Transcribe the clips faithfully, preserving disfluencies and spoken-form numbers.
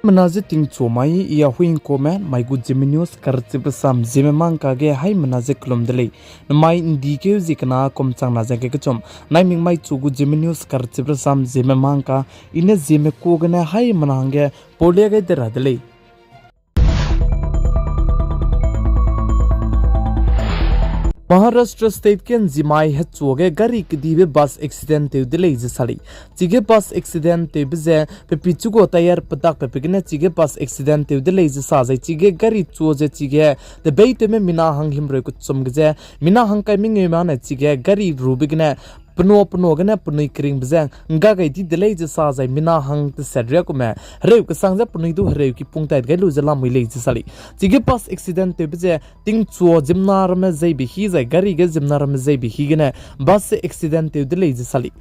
Mena ze tingchu mai, i a hui ngkume mai gu Zeme News karchibe sam Zeme mangka ge haimena ze kelum de lei. Namai ndikeu zie kena kum changna ze ge kechum, naimik mai chu gu Zeme News karchibe sam Zeme mangka, i ne Zeme ku gene haimena hangge paulia gai de ra de lei. Maharashtra State ge nzimai hechua ge gari kedibe bus accident tew de lei ze sa lei. Chige bus accident tewbe ze, pe pichu gu tyre pedak pepe gene chige bus accident tew de lei ze sa zai chige gari chua ze chige, tebeitewme mina hang himreu kechum ge ze, mina hang kai mengeu ma ne chige gari rube gene, penua penua gene penui keringbe ze, ngga gai di de lei ze sa zai mina hang teset riagume, hereu kesang ze penui du hereu ki pung tat gai lu ze lamui lei ze sa lei. Chige bus accident tewbe ze, tingchua ziemmena ramme zeibe hi zai gari ge ziemmena ramme zeibe hi gene, bus ze accident tew de lei ze sa lei.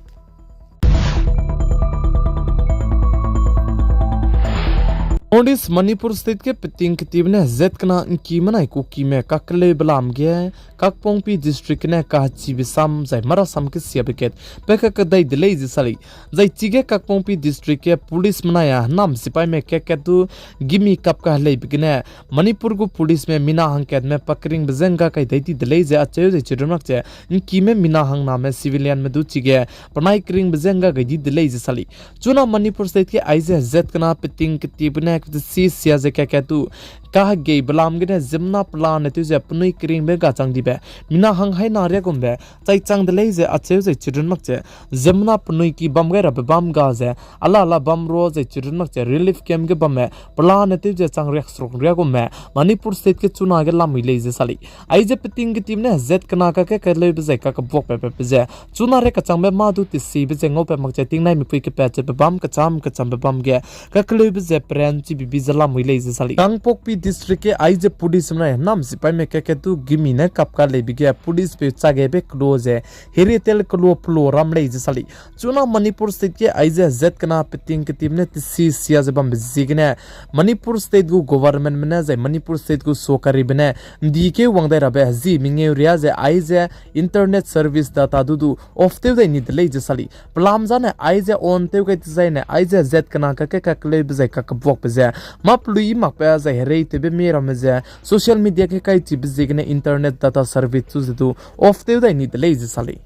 North East Manipur State ge peting ketibe ne hezat kena ngki menai kukime kakeleube lam ge, Kakpongpi District gene kahechibe sam zai marasam kesiabe kat, pe kakedai de lei ze sa lei. Zai chige Kakpongpi District ge police menai a henam sipaime kat kat du gimi kap kaheleibe gene, Manipur gu policeme mina hangkatme pakeringbe je ngga kai dai di de lei ze acheu zai chirunmak ze, ngkime mina hangname civilianme du chige, penai keringbe je ngga gai di de lei ze sa lei. Chuna Manipur State ge aize hezat kena peting ketibe ne ketesi sia ze kat kat du, kahegeibe lam gene ziemmena pelane tew ze penui keringbe gachang dibe, mina hang haina riagumbe, chai chang de lei ze acheu zai chirunmak ze, ziemmena penui ki bam gai rabe bam ga ze, ala ala bam ru zai chirunmak ze relief camp ge bamme, pelane tew ze chang riakseruk riagumme, Manipur State ge chuna ge lamui lei ze sa lei. Aize peting ketibe ne hezat kena kakge keleube zai kakebuakbe pepe ze, chuna re kachangbe mâ du tesibe ze ngaupat mak ze tingnai mipui kepat ze pe bam kecham kechambe bam ge, kakeleube ze peran chibibi ze lamui lei ze sa lei. Kangpokpi District ge aize police menai henam sipaime kat kat du gimi ne kap kaleibe ge policepeu chagebe kelo ze, herietel kelo pelo ram lei ze sa lei. Chuna Manipur State ge aize hezat kena peting ketibe ne tesi sia ze bambe ziegene, Manipur State gu governmentme ne zai Manipur State gu sokaribe ne, ndikeu wang dai rabe hezi mengeu ria ze aize internet service data du du off tew dai ni de lei ze sa lei. Pelam zane aize on tew gai dezaine aize hezat kena kakge kakeleube zai kakebuakbe ze, mâ pelui makbe zai hereitewbe mie ramme ze, social media ge kaichibe ziegene internet data service chu ze du off tew dai ni de lei ze sa lei.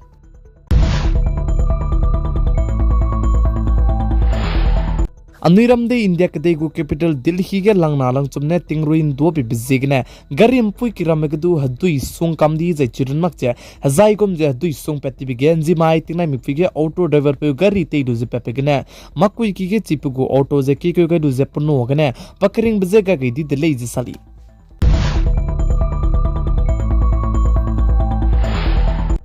Anui ram dei India kedei gu capital Delhi ge langna langchum ne tingrui nduabibe ziegene, gari mpui kiramme ge du hedui sung kam di zai chirunmak ze, hezai gum ze hedui sung pat tibe ge nzimai tingnai mipui ge auto driverpeu gari tei lu ze patbe gene, mâkui ki ge chipe gu auto ze kikeu gai lu ze penua gene, pakeringbe je gagei di de lei ze sa lei.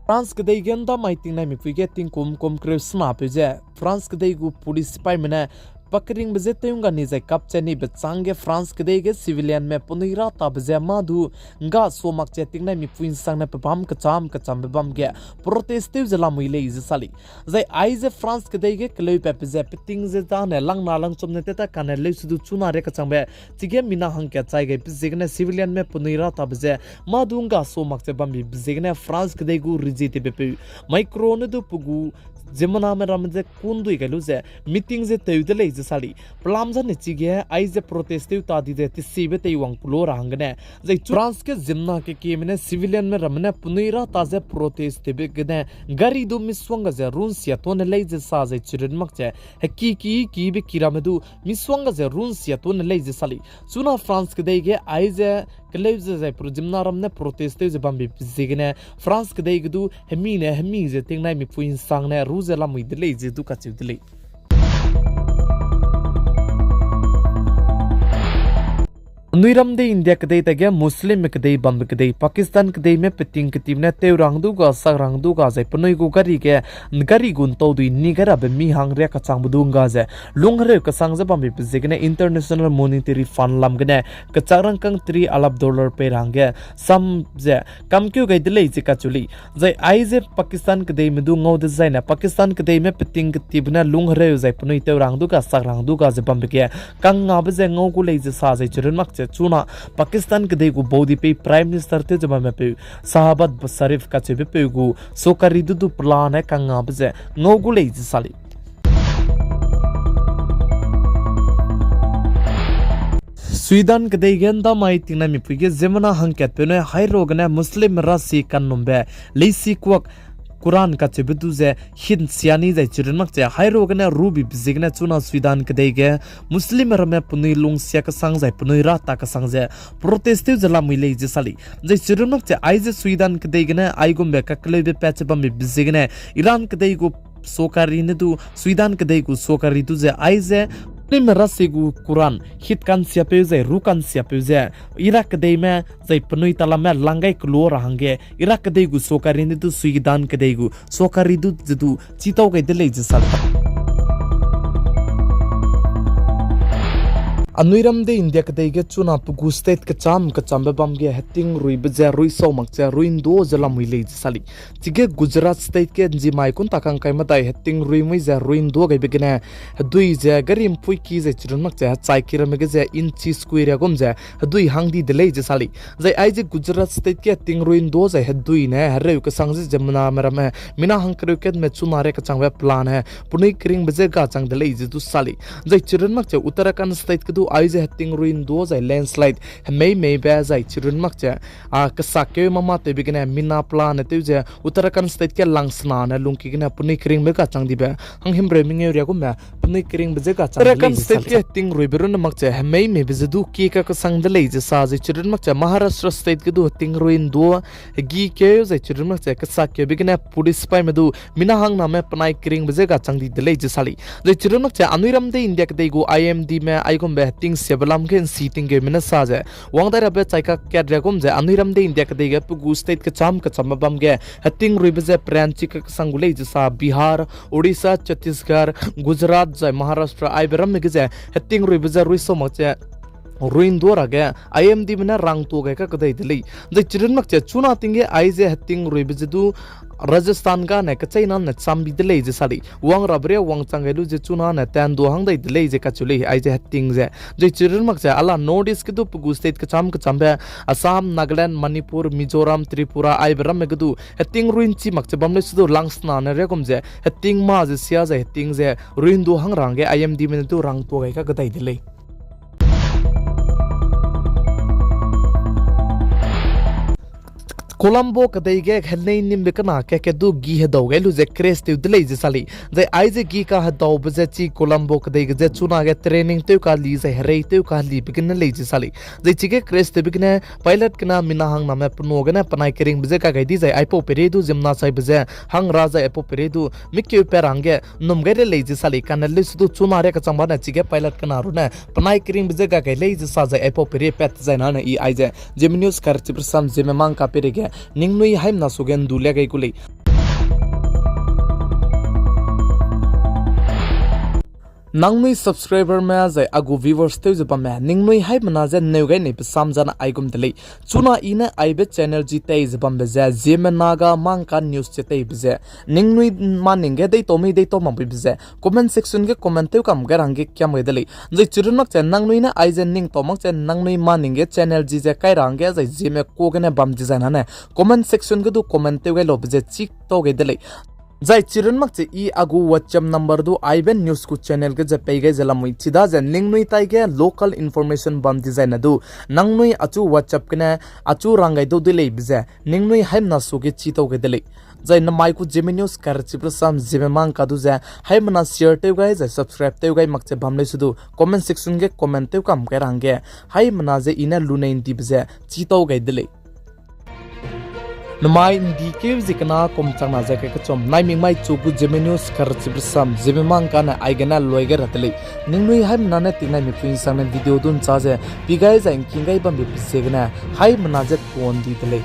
France kedei ge ndamai tingnai mipui ge tingkum kum kereu senapeu ze France kedei gu police sipaime ne, pakeringbe je tew ngga ni zai kap che nibe chângge France kedei ge civilianme penui ra tabe ze mâ du ngga sua mak che tingnai mipui nsangne pe bam kecham kechambe bam ge protest tew ze lamui lei ze sa lei. Zai aize France kedei ge keleupatbe ze peting ze dane langna langchum ne teta kane leusedu chuna ria kachangbe, chige mina hangkat chai gaibe ziegene civilianme penui ra tabe ze mâ du ngga sua mak che bambibe ziegene France kedei gu rezietebepeu Macron ne du pe gu ziemmename ramme ze kundui gai lu ze meeting ze tew de lei ze sa lei. Pelam zane chige aize protest tew ta di ze tesibe teiwang kelo ra hanggene, zai France ge ziemmena kekieme ne civilianme ramme ne penui ra ta ze protest tewbe gene, gari du misongga ze runsia tone lei ze sa zai chirunmak ze, heki ki kibe kiramme du misongga ze runsia tone lei ze sa lei. Chuna France kedei ge aize keleu ze zai pro ziemmena ram ne protest tew ze bambibe ziegene France kedei ge du hemi ne hemi ze tingnai mipui nsangne ru ze lamui de lei ze du kacheu de lei. Anui ram dei India kedei dage Muslimme kedei bambe kedei Pakistan kedeime peting ketibe ne tew rang du ga sak rang du ga zai penui gu gari ge, gari gu ntaudui ni gai rabe mi hang ria kachangbe du ngga ze lunghereu kesang ze bambibe ziegene International Monetary Fund lam gene kechak rangkâng three arab dollar pei ra hangge sam ze kamkeu gai de lei ze kacheu lei. Zai aize Pakistan kedeime du ngau dezaine Pakistan kedeime peting ketibe ne lunghereu zai penui tew rang du ga sak rang du ga ze bambe ge kangngabe ze ngau gu lei ze sa zai chirunmak ze chuna Pakistan kedei gu baudipeu Prime Minister tew ze bambepeu Shahbaz Sharif kacheubepeu gu sokari du du pelane kangngabe ze ngau gu lei ze sa lei. Sudan kedei ge ndamai tingnaimipui ge ziemmena hangkatpeu ne hairo gene Muslim rasi kanlumbe leisi kuak Quran kacheube du ze hin sia ni zai chirunmak che hairo gene rubibe ziegene chuna Sudan kedei ge Muslim ramme penui lungsia kesang zai penui rata kesang ze protest tew ze lamui lei ze sa lei. Zai chirunmak che aize Sudan kedei gene aigumbe kakeleube pat che bambe ziegene Iran kedei gu sokari ne du Sudan kedei gu sokari du ze aize Muslim rasi gu Quran hit kansiapeu zai ru kansiapeu ze Iraq kedeime zai penui talamme lang gai kelu ra hangge Iraq kedei gu sokari ne du Sudan kedei gu sokari du ze du chitau gai de lei ze sa lei. Anui ram de India kedei ge chuna pe gu state kecham kechambe bam ge heting ruibe ze rui sau mak che rui ndu ze lamui lei ze sa lei. Chige Gujarat state ge nzimai kunta kangkai medai heting rui mui ze rui ndu gaibe gene hedui ze gari mpuiki zai chirunmak che hechai ki ramme ge ze inchi sukui riagum ze hedui hang di de lei ze sa lei. Zai aize Gujarat state ge heting rui ndu zai hedui ne hereu kesang ze ziemmename ramme mina hangkereu katme chuna ria kechangbe plan ne penui keringbe je gachang de lei ze du sa lei. Zai chirunmak che Uttarakhand state ge du aize heting rui ndu zai landslide hemei meibe zai chirunmak che a, kesakkeu mama tewbe gene mina plan ne tew ze Uttarakhand state ge langsena ne lungki gene penui keringbe gachang dibe hanghimreu mengeu riagumme penui keringbe je gachang de lei ze sa lei. Uttarakhand state ge heting ruibe runne mak che hemei meibe ze du ki kakesang de lei ze sa zai chirunmak che Maharashtra state ge du heting rui ndu hegi keu zai chirunmak che kesakkeube gene police paime du mina hangname penai keringbe je gachang di de lei ze sa lei. Zai chirunmak che anui ram de India kedei gu I M Dme aigumbe heting siabe lam ge nsi tinggeume ne sa ze wang dai rabe chai kakat riagum ze anui ram de India kedei ge pe gu state kecham kechambe bam ge heting ruibe ze peranchi kakesang gu lei ze sa Bihar, Orissa, Chhattisgarh, Gujarat zai Maharashtra aibe ramme ge ze heting ruibe ze rui sau mak che rui ndu ra ge I M Dme ne rangtua gai kakedai de lei. Zai chirunmak che chuna ting ge aize heting ruibe ze du Rajasthan gane kecheînam ne chambi de lei ze sa lei. Wang rabe ria wangchang gai lu ze chuna ne tandua hang dai de lei ze kacheu lei aize heting ze. Zai chirunmak che ala North East ge du pe gu state kecham kechambe Assam, Nagaland, Manipur, Mizoram, Tripura aibe ramme ge du heting rui nchi mak che bam lei se du langsena ne riagum ze heting ma ze sia zai heting ze rui ndu hang ra hangge I M Dme ne du rangtua gai kakedai de lei. Colombo kedei ge henei nimbe kena kat ke du gi hedau gai lu ze crash tew de lei ze sa lei. Zai aize gi kahedaube ze chi Colombo kedei ge ze chuna ge training tew kali zai herei tew kalibe gene lei ze sa lei. Zai chige crash tewbe gene pilot kena mina hangname penua gene penai keringbe je kagai di zai aipau peirei du ziemmena chaibe ze hang ra zai aipau peirei du mikeu pat ra hangge nnum gai re lei ze sa lei. Kane leu se du chuna ria kechangba ne chige pilot kena ru ne penai keringbe je kagai lei ze sa zai aipau peirei pat zai nane i aize Zeme News karchibe sam Zeme Mangka peireige ningnui haimena suge ndu lia gai gu lei. Nangnui subscriberme zai a gu viewers tew ze bamme ningnui haimena je nneu gai nei pe sam zane aigum de lei. Chuna i ne aibe channel ji tei ze bambe ze Zeme Naga Mangka News che teibe ze ningnui maning ge deitau mei deitau mak beibe ze comment section ge comment tew kam gai ra hangge kiam gai de lei. Zai chirunmak che nangnui ne aize ning tau mak che nangnui maning ge channel ji ze kai ra hangge zai Zeme ka gene bam dezaine comment section ge du comment tew gai laube ze chî tau gai de lei. Zai chirunmak che i a gu WhatsApp number du aibe news gu channel ge ze pei gai ze lamui chidaze ningnui taige local information bam dezaine du nangnui achu WhatsApp gene achu rang gai dau de leibe ze ningnui haimena suge chî tau gai de lei. Zai namai gu Zeme News karchibe sam Zeme Mangka du ze haimena share tew gai zai subscribe tew gai mak che bam lei se du comment section ge comment tew kam gai ra hangge haimena je i ne lunei ndibe ze chî tau gai de lei. Namai ndi keu zie kena kum changna ze kai kechum naimik mai chu gu Zeme News karchibe sam Zeme Mangka ne aigene loi gai ra de lei. Ningnui haimena ne tingnaimipui nsangne video du nchâ ze pi gai zai ngking gai bambe pe ziegene haimena je tuan di de lei.